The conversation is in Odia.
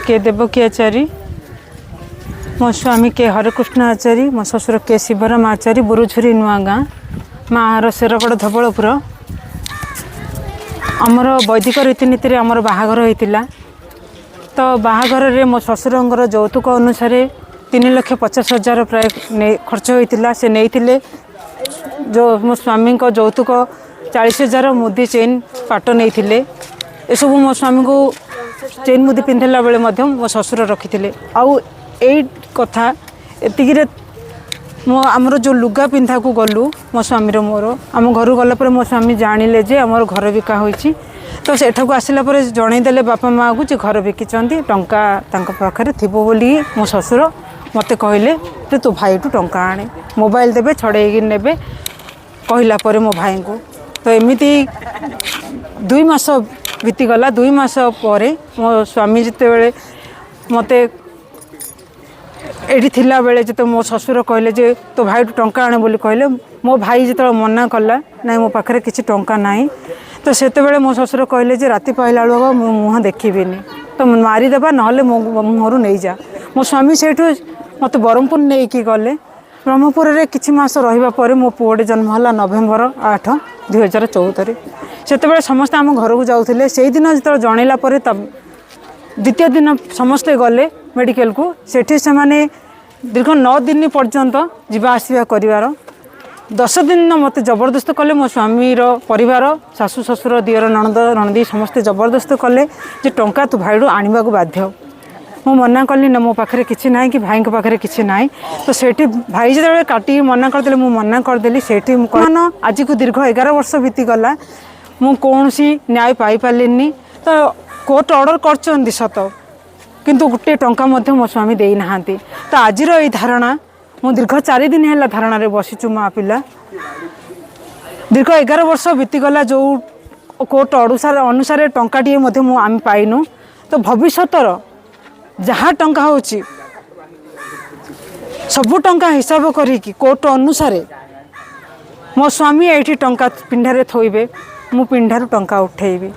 କେ ଦେବକୀ ଆଚାରୀ, ମୋ ସ୍ୱାମୀ କେ ହରେକୃଷ୍ଣ ଆଚାରୀ, ମୋ ଶ୍ୱଶୁର କେ ଶିବରାମ ଆଚାରୀ, ବୁରୁଝୁରି ନୂଆଗାଁ, ମାଆର ଶେରଗଡ଼ ଧବଳପୁର। ଆମର ବୈଦିକ ରୀତିନୀତିରେ ଆମର ବାହାଘର ହୋଇଥିଲା। ତ ବାହାଘରରେ ମୋ ଶ୍ୱଶୁରଙ୍କର ଯୌତୁକ ଅନୁସାରେ 3,50,000 ପ୍ରାୟ ଖର୍ଚ୍ଚ ହୋଇଥିଲା। ସେ ନେଇଥିଲେ ଯେଉଁ ମୋ ସ୍ୱାମୀଙ୍କ ଯୌତୁକ 40,000, ମୁଦି, ଚେନ୍, ପାଟ ନେଇଥିଲେ। ଏସବୁ ମୋ ସ୍ୱାମୀଙ୍କୁ ଚେନ୍ ମୁଦି ପିନ୍ଧିଲା ବେଳେ ମଧ୍ୟ ମୋ ଶ୍ୱଶୁର ରଖିଥିଲେ। ଆଉ ଏଇ କଥା ଏତିକିରେ ମୋ ଆମର ଯେଉଁ ଲୁଗା ପିନ୍ଧାକୁ ଗଲୁ ମୋ ସ୍ୱାମୀର ମୋର, ଆମ ଘରୁ ଗଲା ପରେ ମୋ ସ୍ୱାମୀ ଜାଣିଲେ ଯେ ଆମର ଘର ବିକା ହୋଇଛି। ତ ସେଠାକୁ ଆସିଲା ପରେ ଜଣେଇଦେଲେ ବାପା ମାଆକୁ ଯେ ଘର ବିକିଛନ୍ତି, ଟଙ୍କା ତାଙ୍କ ପାଖରେ ଥିବ ବୋଲି। ମୋ ଶ୍ୱଶୁର ମୋତେ କହିଲେ ଯେ ତୋ ଭାଇଠୁ ଟଙ୍କା ଆଣେ, ମୋବାଇଲ ଦେବେ, ଛଡ଼େଇକି ନେବେ କହିଲା ପରେ ମୋ ଭାଇଙ୍କୁ। ତ ଏମିତି 2 ମାସ ବିତିଗଲା। 2 ମାସ ପରେ ମୋ ସ୍ୱାମୀ ଯେତେବେଳେ ମୋତେ ଏଇଠି ଥିଲାବେଳେ ଯେତେବେଳେ ମୋ ଶ୍ୱଶୁର କହିଲେ ଯେ ତୋ ଭାଇଠୁ ଟଙ୍କା ଆଣେ ବୋଲି କହିଲେ, ମୋ ଭାଇ ଯେତେବେଳେ ମନା କଲା, ନାଇଁ, ମୋ ପାଖରେ କିଛି ଟଙ୍କା ନାହିଁ, ତ ସେତେବେଳେ ମୋ ଶ୍ୱଶୁର କହିଲେ ଯେ ରାତି ପାଇଲା ବେଳକୁ ମୁଁ ମୁହଁ ଦେଖିବିନି, ତ ମାରିଦେବା, ନହେଲେ ମୋ ମୁହଁରୁ ନେଇଯା। ମୋ ସ୍ୱାମୀ ସେଇଠୁ ମୋତେ ବ୍ରହ୍ମପୁର ନେଇକି ଗଲେ। ବ୍ରହ୍ମପୁରରେ କିଛି ମାସ ରହିବା ପରେ ମୋ ପୁଅଟେ ଜନ୍ମ ହେଲା ନଭେମ୍ବର 8, 2014ରେ। ସେତେବେଳେ ସମସ୍ତେ ଆମ ଘରକୁ ଯାଉଥିଲେ। ସେଇଦିନ ଯେତେବେଳେ ଜଣେଇଲା ପରେ ତା ଦ୍ୱିତୀୟ ଦିନ ସମସ୍ତେ ଗଲେ ମେଡ଼ିକାଲକୁ। ସେଠି ସେମାନେ ଦୀର୍ଘ 9 ଦିନ ପର୍ଯ୍ୟନ୍ତ ଯିବା ଆସିବା କରିବାର 10 ଦିନ ମୋତେ ଜବରଦସ୍ତ କଲେ। ମୋ ସ୍ୱାମୀର ପରିବାର, ଶାଶୁ, ଶ୍ୱଶୁର, ଦିଅର, ନଣନ୍ଦ, ନଣନ୍ଦି ସମସ୍ତେ ଜବରଦସ୍ତ କଲେ ଯେ ଟଙ୍କା ତୁ ଭାଇଠୁ ଆଣିବାକୁ ବାଧ୍ୟ। ମୁଁ ମନା କଲି, ନା, ମୋ ପାଖରେ କିଛି ନାହିଁ କି ଭାଇଙ୍କ ପାଖରେ କିଛି ନାହିଁ। ତ ସେଇଠି ଭାଇ ଯେତେବେଳେ କାଟିକି ମନା କରିଦେଲେ, ମୁଁ ମନା କରିଦେଲି। ସେଇଠି ମୁଁ କହିଲି, ଆଜିକୁ ଦୀର୍ଘ 11 ବର୍ଷ ବିତିଗଲା, ମୁଁ କୌଣସି ନ୍ୟାୟ ପାଇପାରିଲିନି। ତ କୋର୍ଟ ଅର୍ଡ଼ର କରିଛନ୍ତି ସତ, କିନ୍ତୁ ଗୋଟିଏ ଟଙ୍କା ମଧ୍ୟ ମୋ ସ୍ୱାମୀ ଦେଇନାହାନ୍ତି। ତ ଆଜିର ଏଇ ଧାରଣା, ମୁଁ ଦୀର୍ଘ 4 ଦିନ ହେଲା ଧାରଣାରେ ବସିଛୁ ମା ପିଲା। ଦୀର୍ଘ 11 ବର୍ଷ ବିତିଗଲା, ଯେଉଁ କୋର୍ଟ ଅନୁସାରେ ଟଙ୍କାଟିଏ ମଧ୍ୟ ଆମେ ପାଇନୁ। ତ ଭବିଷ୍ୟତର ଯାହା ଟଙ୍କା ହେଉଛି, ସବୁ ଟଙ୍କା ହିସାବ କରିକି କୋର୍ଟ ଅନୁସାରେ ମୋ ସ୍ୱାମୀ ଏଇଠି ଟଙ୍କା ପିଣ୍ଡାରେ ଥୋଇବେ, ମୁଁ ପିଣ୍ଡାରୁ ଟଙ୍କା ଉଠେଇବି।